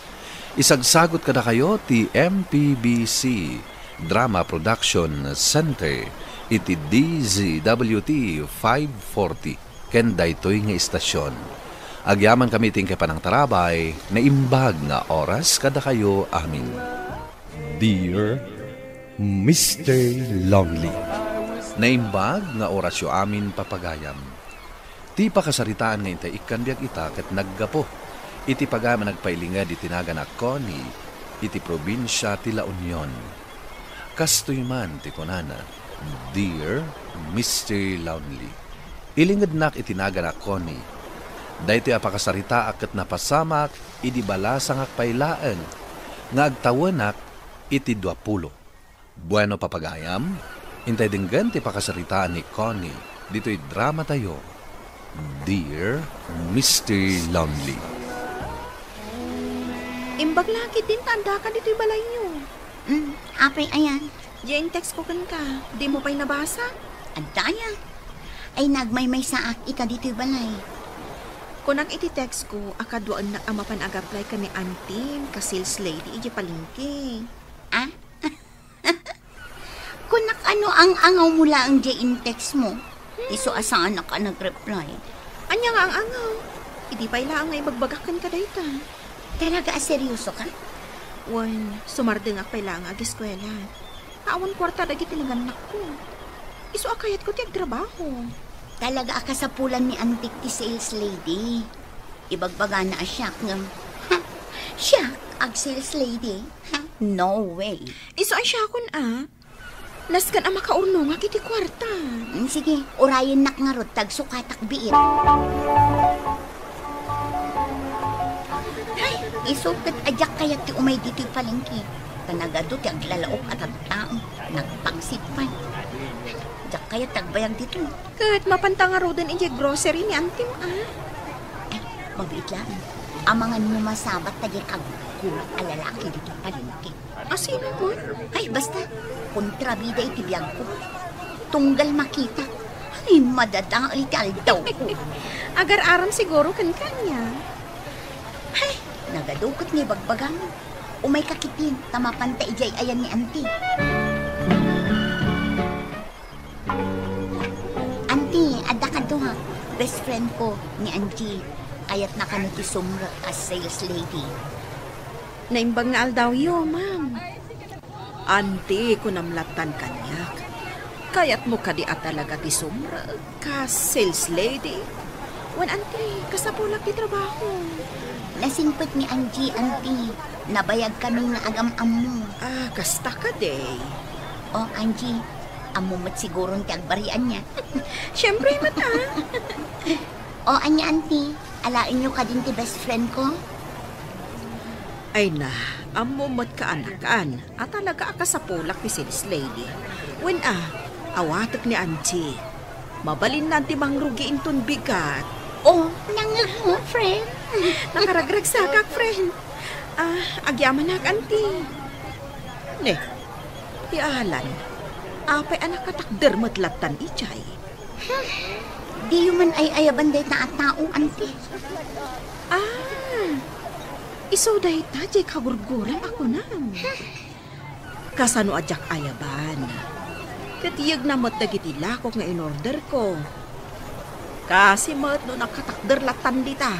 Isagsagut kadakayo ti M P B C Drama Production Center iti D Z W T five forty ken daytoy nga istasion. Agyamankami iti inkay panangtarabay, naimbag nga oras kadakayo amin. Dear Mister Lonely. Naimbag nga orasyo amin, papagayam. Ti pakasaritaan nga intay ikkan biag ita ket naggapu iti pagayam a nagpailinged iti nagan a Connie iti probinsia ti La Union. Kastoy man ti kunana, Dear Mister Lonely. Ilingednak iti nagan a Connie. Daytoy a pakasaritaak ket napasamak idi balasangak pay laeng nga agtawenak iti duapulo. Bueno, papagayam, intay denggen ti pakasaritaan ni Connie ditoy dramatayo, Dear Mister Lonely. Imbag la ketdin ta addaka ditoy balayyo. Mm, apay ayan? Diay in-text ko kenka, dimo pay nabasa? Adda aya? Ay, nagmaymaysaak ita ditoy balay. Kunak iti text ko a kaduaennak a mapan ag-apply ken ni Antim kas sales lady idiay palengke. Ah? Kunak, ano ang-angaw mo laeng diay in-text mo? Isu a saanak a nag-reply. Ania nga ang-angaw? Idi pay laeng nga ibagbagak kenka dayta. Talaga a seryoso ka? Wen, sumardengak pay laeng nga ageskuela. Ta awan kuarta dagiti nagannakko. Isu a kayatko ti agtrabaho. Talaga a kasapulan ni Antik ti sales lady. Ibagbagana a siak ngem, ha, siak Ag-sales lady? Ha? No way. Isu a siakon a. Nasken a makaurnongak iti kuarta. Mm, sige, urayennak ngarud ta agsukatak biit. Ay, isu ket a diak kayat ti umay ditoy palengke. Ta nagadu ti aglalaok a tattao. Nagpangsit pay. Diak kayat ti agbayag ditoy. Ket mapanta ngaruden idiay grocery ni antim a. Ay, mabiit laeng. Amangan mo masabat ta diay kagurgurak a lalaki ditoy palengke. A sino man? Ay, basta, kontrabida iti biagko. Tunggal makita, ay, madadael ti aldawko. Agar-aram siguro kenka ania. Ay, nagadu ket nga ibagbagam. Umayka ketdin, ta mapanta idiay ayan ni Auntie. Auntie, adda kadua, best friend ko, ni Angie. Kayatna kano ti sumrek a sales lady. Naimbag nga aldawyo, ma'am. Auntie, kunam lattan kaniak. Kayatmo kadi a talaga ti sumrek a sales lady? Wen, auntie, kasapulak ti trabaho. Nasingpet ni Angie, auntie. Nabayagkami nga agam-ammo. Ah, kasta kadi. O, Angie, ammo met siguron ti agbarianna. Siempre met, ah. O, ania, auntie? Alaenyo kadin ti best friend ko? Ay na, ammo met kaanakan a talaga a kasapulak ti sales lady. Wen a, awatek ni Angie. Mabalinnan ti mangrugi inton bigat. O, nangngegmo, friend. Nakaragragsakak, friend. Ah, agyamanak, auntie. Ne, ti Alan. Apay a nakatakder met lattan idiay? Diyo man ay-ayaban dayta a tao, auntie. Ah, isu dayta diay kagurguram a kunam. Kasano a diak ayaban? Ket yegna met dagiti lakok nga inorderko. Kasi met no nakatakder lattan dita.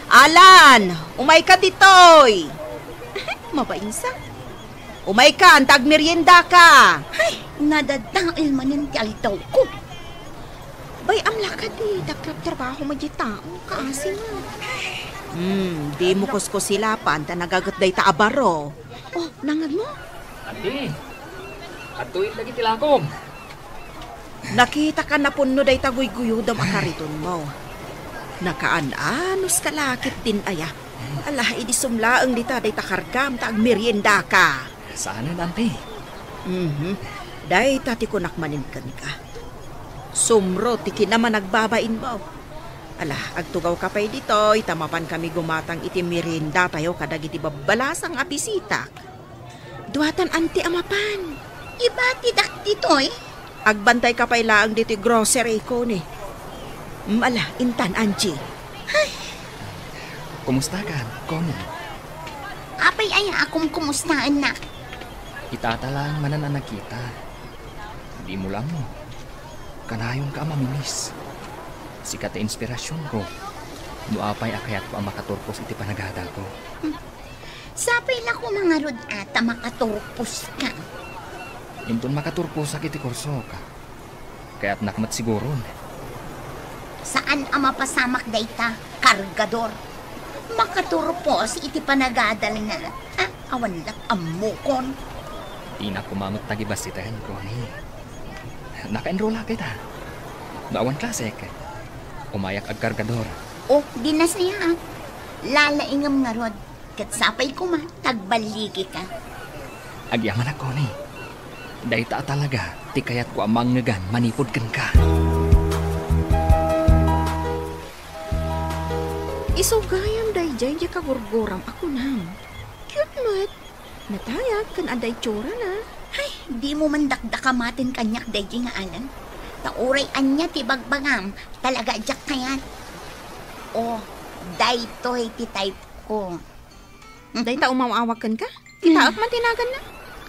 Alan, umayka ditoy! Mabainsa. Umaykan, ta agmeriendaka! Ay, nadadael manen ti aldawko. Bay-am la kadi, ta trabtrabaho met diay tao, kaasi met. Hmm, dimo kuskusilapan, ta nagaget dayta a baro. O, nangngegmo? Adi, adtoy dagiti lakom. Nakitak a napunno dayta guyguyodam a karitonmo. Nakaan-anos ka la ketdin aya. Ala, idisum laeng dita dayta kargam ta agmeriendaka. Saanen, auntie. Mhm. Dayta ti kunak manen kenka. Sumro ti kinamanagbabainmo. Ala, agtugawka pay ditoy ta mapankami gumatang iti meriendatayo kadagiti babbalasang a bisitak. Duatan, auntie, a mapan. Ibatidak ditoy. Agbantayka pay laeng ditoy grocery, Connie. Mm, ala, intan, Angie. Ay. Kumustakan, Connie? Apay aya a kumkumustaennak? Itata laeng manen a nagkita. Dimo la ammo. Kanayonka a mamiss. Sika ti inspirasionko. No apay a kayatko a makaturpos iti panagadalko. Hmm. Sapay la koma ngarud a ta makaturposka. Inton makaturposak iti kursok, kayatnak met siguron. Saan a mapasamak dayta, kargador. Makaturpos iti panagadalna. Ah, awan lat ammokon. Dinak koma met tagibasiten, Connie. Naka-enrollak ita. No awan klasek, umayak agkargador. O, di nasayaat. Lalaingem ngarud. Ket sapay koma, tagballigika. Agyamanak, Connie. Dayta a talaga ti kayatko a mangngegan manipud kenka. Isu gayam daydiay diay kagurguram a kunam. Cute met. Natayag ken adda itsurana. Ay, dimo man dakdaka maten kaniak daydiay nga Alan. Ta uray ania ti bagbagam, talaga a diak kayat. O, daytoy ti type ko. Dayta umaw-awag kenka? Kitaek man ti naganna?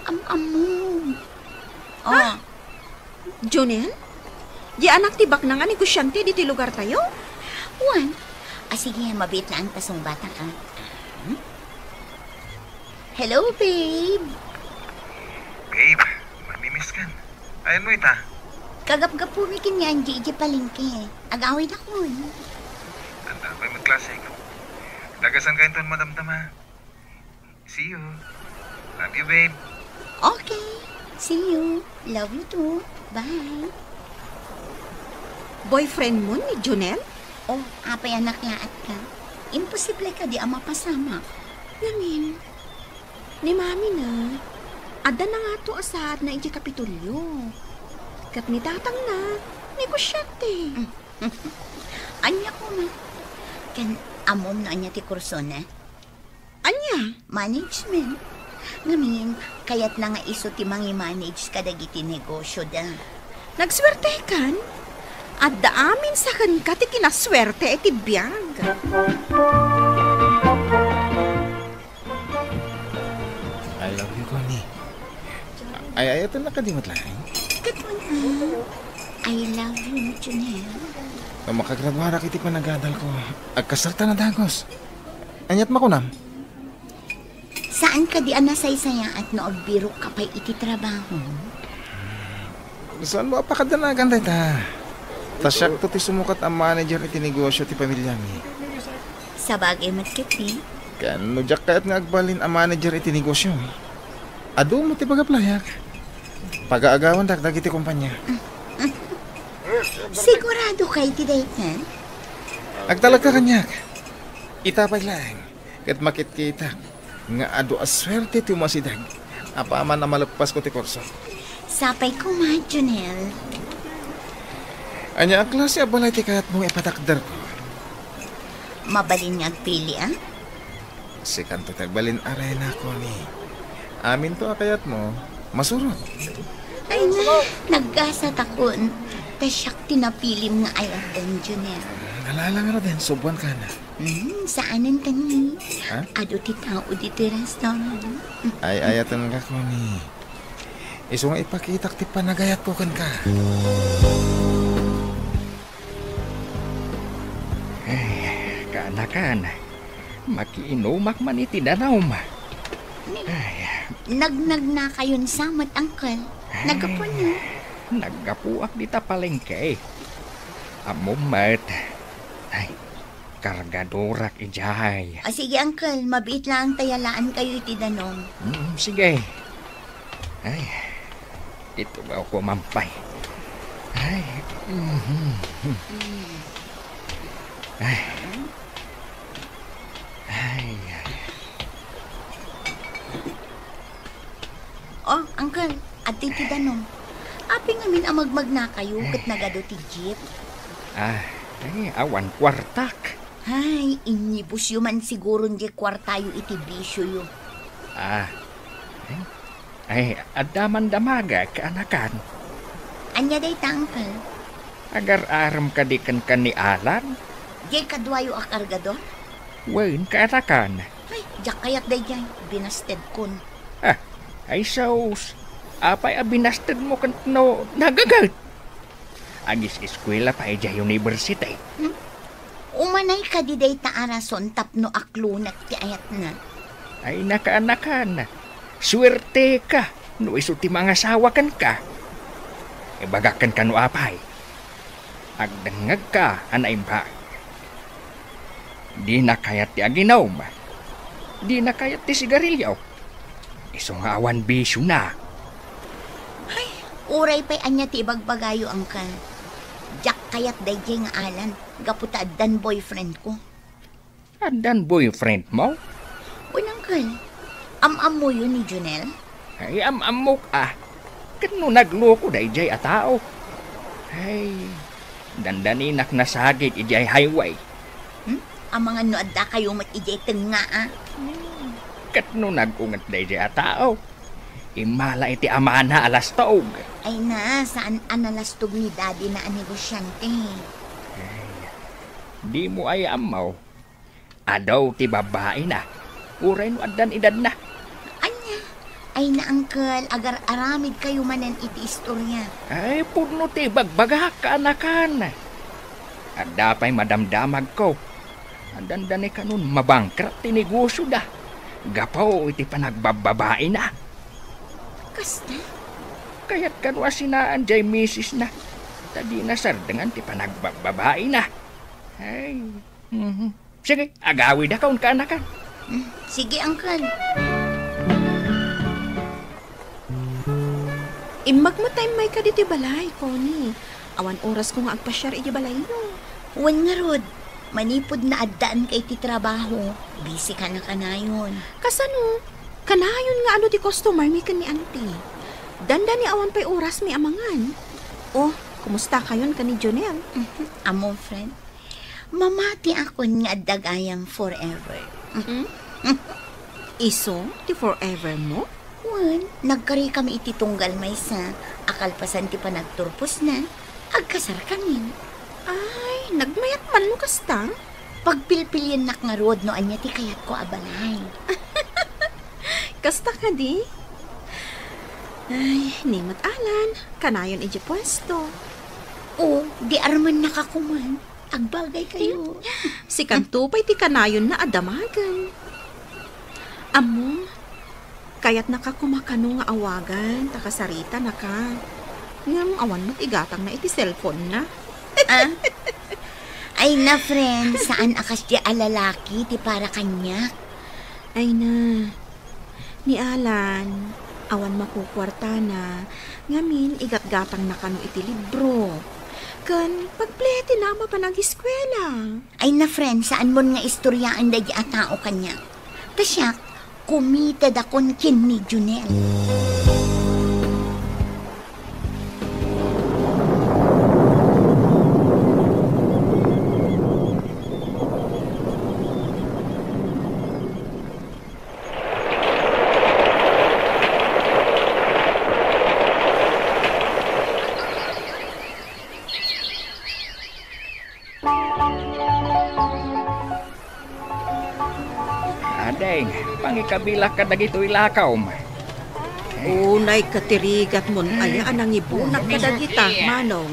Am-ammo. O. Ha? Junel? Di anak ti baknang a negosiante ditoy lugartayo? Wen. A, sige, mabiit laeng ta sungbatak, a. Hello, babe. Babe, mamimiss kan. Ayan mo ita? Kagapgapumi ken ni Angie idiay palengke. Agawidakon. Tanda ko yung magklase ko. Tagasan ka inton madamdama. See you. Love you, babe. Okay. See you. Love you too. Bye. Boyfriend mo ni Jonel? Oh, apay a nakiaat ka? Imposible kadi a mapasamak. Ngamin, ni Mami na, adda na nga to a saad na iti Kapitolyo. Ket ni tatang na, negosyante. Mm. Ania koma? Ken ammom no ania ti kursona? Ania? Management. Ngamin, kayatna nga isu ti mangimanage kadagiti negosyoda. Nagsuertekan? Adda amin sa kenka ti kinasuerte iti biag. I love you, Connie. Ay, ayaten na kadi met laeng? Ket wen, ah, I love you, Junel. No makagraduarak iti panagadalko, agkasalta na dagus. Aniat makunam? Saan kadi a nasaysayaat no agbirok ka pay iti trabaho? Saan mo a pakadanagan dayta? Ta siakto ti sumukat a manager iti negosyo ti pamiliami. Sabagay met ketdi. Ken no diak kayat nga agbalin a manager iti negosyo, adu met ti pagaplayak. Pagaagawandak dagiti kompania. Sigurado ka iti dayta? Agtalagka kaniak. Ita pay laeng. Ket makitkitak nga adu a suerte ti umasideg apaman a maleppasko ti kurso. Sapay koma, Junel. Ania a klase a balay ti kayatmo nga ipatakderko? Mabalin nga agpili, a? Sikanto ti agbalin a reyna, Connie. Aminto a kayatmo, masurot. Ay na, naggasatakon. Ta siak ti napilim nga ayatdan, Junel. Nalalangra den, subuanka na. Hmm, saanen kani? Ha? Adu ti tao ditoy restaurant. Ay, ayatenka, Connie. Isu nga ipakitak ti panagayatko kenka. Ay, kaanakan, makiinumak man iti danum. Ay. Nagnagnakayon sa met, Uncle. Ay. Naggapuenyo? Naggapuak dita palengke. Ammom met. Ay, kargadorak idiay. Ah, sige, Uncle. Mabiit laeng ta yalaankayo iti danum. Mm, sige. Ay, itugawko man pay. Ay, mhm. Ay. Ay, ay. Oh, Uncle, adtoy ti danum. Apay ngamin a magmagnakayo ket nagadu ti jeep? Ah, ay, awan kuartak. Ay, inibusyo man siguron diay kuartayo iti bisioyo. Ah, ay, ay, adda man damagek, kaanakan. Ania dayta, Uncle? Agar-arem kadi kenka ni Alan? Diay kaduayo a kargador? Wen, kaanakan. Ay, diak kayat daydiay. Binastedkon. Ah, ay sus. Apay a binastedmo ket no nagaget? Agis-eskuela pay idiay university. Hmm? Umanay kadi dayta a rason tapno aklonek ti ayatna? Ay, nakaanakan. Suerteka no isu ti mangasawa kenka. Ibagak kenka no apay. Agdengngegka a naimbag. Dina kayat ti aginum. Dina kayat ti sigarilio. Isu nga awan bisiona. Ay, uray pay ania ti ibagbagayo, Uncle. Diak kayat daydiay nga Alan, gapu ta addan boyfriendko. Addan boyfriendmo? Wen, Uncle. Am-ammoyo ni Junel? Ay, am-ammok a. Ket no nagloko daydiay a tao. Ay, dandaninak nasagid idiay highway. Hmm? Amangan no addakayo met idiay tengnga a. Hmm. Ket no nag-unget daydiay a tao, immala iti amana a lastog. Ay na, saan a nalastog ni daddy na a negosyante? Ay, dimo aya ammo. Adu ti babbaina, uray no addan edadna. Ania? Ay na, Uncle, agar-aramidkayo manen iti istoria. Ay, pudno ti ibagbagak, kaanakan. Adda pay madamdamagko. Dandani kanon mabangkrut ti negosioda gapu iti panagbabbabaina. Kasta? Kayat kano a sinaan diay misisna, ta dina sardengan ti panagbabbabaina. Ay, mhm. Sige, agawidakon, kaanakan. Mm, sige, Uncle. Immag met ta immayka ditoy balay, Connie. Awan orasko nga agpasiar iti balayyo. Wen ngarud, manipud naaddaanka iti trabaho, busy ka na kanayon. Kasano? Kanayon nga adu ti customer mi ken ni Auntie. Dandani awan pay oras mi a mangan. Oh, kumusta kayon ken ni Jonel? Mhm. Amo, friend. Mamatiakon nga adda gayam forever. Mm? Isu ti forever mo? Wen, nagkari kami iti tunggal maysa, a kalpasan ti panagturposna, agkasar kami. Ay, nagmayat man no kasta? Pagpilpiliennak ngarud no ania ti kayatko a balay. Kasta kadi? Ay, ni met Alan, kanayon iti puesto. O, di armennaka koman. Agbagay kayo. Sikanto pay ti kanayonna a damagen. Ammom, kayatnaka koma kano nga awagan ta kasaritanaka. Ngem awan met igatangna iti cellphone-na. Ah? Ay na, friend, saan a kasdiay a lalaki ti para kaniak? Ay na, ni Alan, awan makukuartana, ngamin igatgatangna kano iti libro. Ken pagplete na mapan ageskuela. Ay na, friend, saanmon nga istoriaen daydi a tao kaniak. Ta siak, kumitedakon ken ni Junel. Ading, pangikabilak kadagitoy lakawm. Unay katirigatmon aya a nangibunak kadagita, Manong.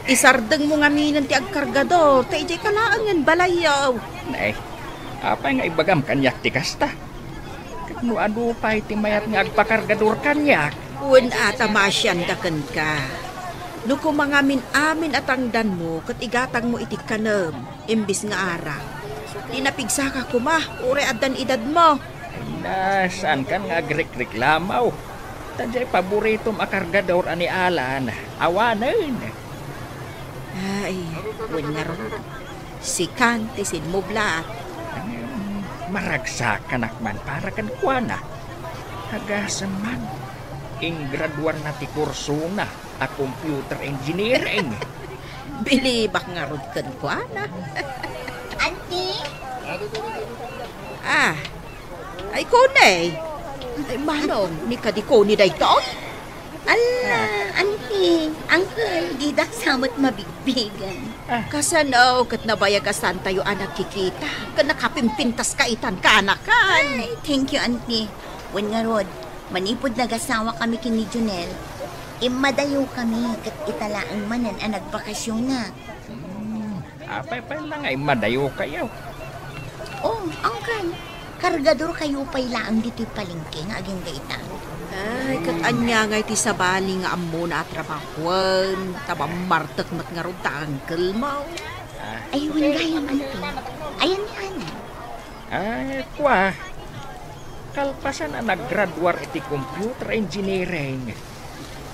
Isardengmo ngaminen ti agkargador, ta idiay ka laengen balayyo. Nay, apay nga ibagam kaniak ti kasta? Ket no adu pay ti mayat nga agpakargador kaniak? Wen a ta maasianda kenka. No koma ngamin-amin a tangdanmo ket igatangmo iti kanem, imbes nga arak. Di napigsaka koma, uray addan edadmo. Ay na, saankan nga agrikreklamo. Ta diay paboritom a kargador a ni Alan, awanen. Ay, wen ngarud, sikan ti simmublat. Ngem maragsakanak man para kenkuana. Agasem man, inggraduarna ti kursona a computer engineering. Bilibak ngarud kenkuana. Auntie? Ah, ay, Connie. Ay, Manong, ni kadi Connie daytoy? Ala, auntie, uncle, didak sa met mabigbigan. Ah. Kasano ket nabayag a saantayo a nagkikita? Ken nakapimpintas ka itan kaanakan. Ay, thank you, auntie. Wen ngarud, manipud nagasawa kami ken ni Junel, immadayo kami ket ita laeng manen a nagbakasyonak. Hmm, apay pay la nga immadayo kayo? Oh, uncle, kargador kayo pay laeng ditoy palengke nga agingga ita. Ay, ket ania ngay ti sabali nga ammona a trabahoen, ta mammartek met ngarud ta uncle mo? Ah. Ay, wen gayam, auntie. Ayan ni Alan. Ay, kua, kalpasan a naggraduar iti computer engineering,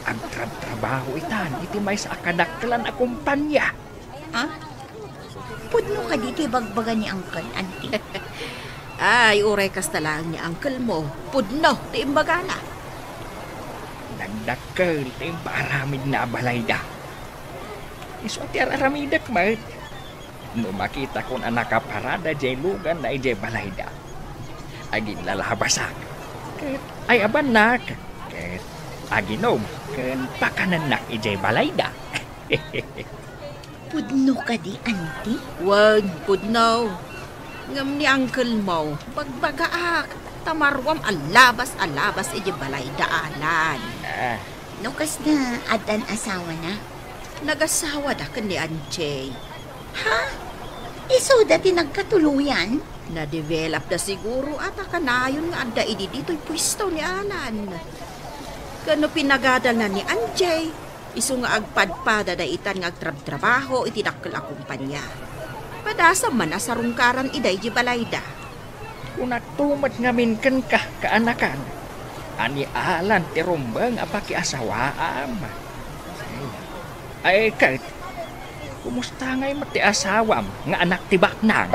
agtrabtrabaho itan iti maysa a kadakkelan a kumpanya. Ha? Pudno kadi ti ibagbaga ni Uncle, Auntie? Ay, uray kasta laeng ni uncle mo, pudno ti imbagana. Nagdakkel ti impaaramidna a balayda. Isu ti ar-aramidek met. No makitakon a nakaparada diay luganna idiay balayda, aginlalabasak, ket ay-abannak, ket aginom ken pakanennak idiay balayda. Pudno kadi, Auntie? Wen, pudno. Ngem ni uncle mo, bagbagaak, ta maruam a labas a labas idiay balayda, Alan. Ah. No kasta, addan asawana? Nagasawada ken ni Anjay. Ha? Isuda ti nagkatuloyan? Nadevelopda siguro a ta kanayon nga adda idi ditoy puesto ni Alan. Ken no pinagadalna ni Anjay, isu nga agpadpadada itan nga agtrabtrabaho iti dakkel a kumpanya. Padasam man a sarungkaran ida idiay balayda. Kunakto met ngamin kenka, kaanakan. Ania, Alan, ti rumbeng a pakiasawaam? Ay, ket, kumusta ngay met ti asawam nga anak ti baknang?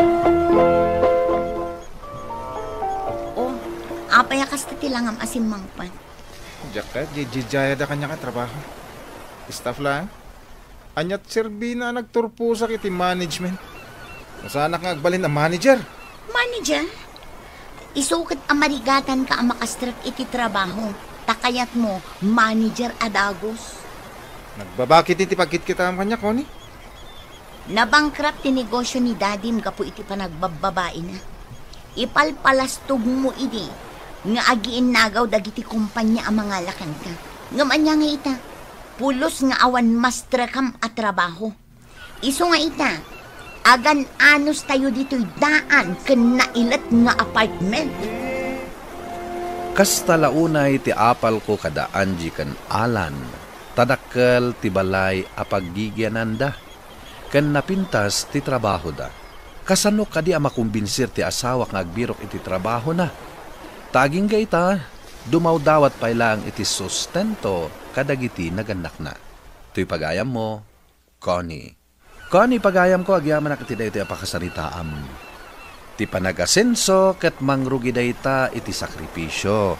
Oh, apay a kasta ti langam a simmangpet? Diak ket, jijjijayada kaniak a trabaho. Staff lang. Aniat serbina a nagturposak iti management? Nasanak nga agbalin a manager. Manager? Isu ket a marigatanka a makastrek iti trabaho, ta kayatmo, manager a dagus. Nagbabakit iti pagkitkitam kaniak, Connie. Nabankrupt ti negosio ni Dadim gapu iti panagbababaina. Ipalpalastogmo idi nga agiinnagaw dagiti kompania a mangala kenka. Ngem ania nga ita? Pulos nga awan mastrekam a trabaho. Isu nga ita, agan-anos tayo ditoy daan ken nailet nga apartment. Kasta la unay ti apalko kada Angie ken Alan, ta dakkel ti balay a paggigiananda, ken napintas ti trabahoda. Kasano kadi a makumbinsir ti asawak nga agbirok iti trabahona? Ta agingga ita, dumawdawat pay laeng iti sustento kadagiti nagannakna. Toy pagayammo, Connie. Connie, pagayamko, agyamanak iti daytoy a pakasaritaam. Ti panagasenso ket mangrugi dayta iti sakripisio,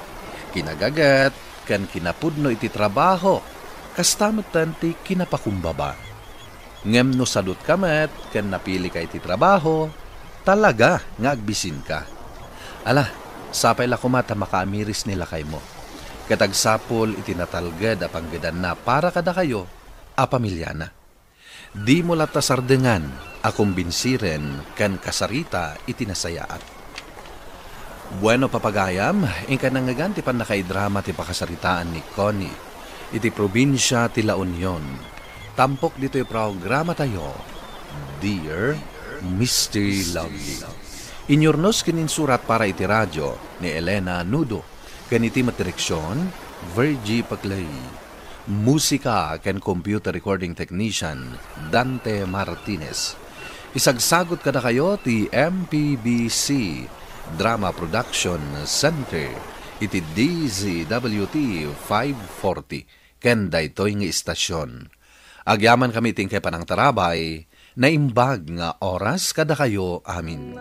kinagaget, ken kinapudno iti trabaho, kasta metten ti kinapakumbaba. Ngem no sadutka met ken napilika iti trabaho, talaga nga agbisinka. Ala, sapay la koma ta makaamiris ni lakaymo. Ket agsapul iti natalged a panggedanna para kadakayo a pamiliana. Dimo latta sardengan a kumbinsiren ken kasarita iti nasayaat. Bueno, papagayam, inka nangngegan ti pannakaidrama ti pakasaritaan ni Connie iti probinsia ti La Union. Tampok ditoy programatayo, Dear Mister Lovely. Inyurnos ken insurat para iti radio ni Elena Nudo, ken iti met direksion, Virgie Paclay. Musika ken computer recording technician, Dante Martinez. Isagsagot kadakayo ti M P B C Drama Production Center iti D Z W T five forty ken daytoy nga istasyon. Agyamankami ti inkay panangtarabay, naimbag nga oras kadakayo amin.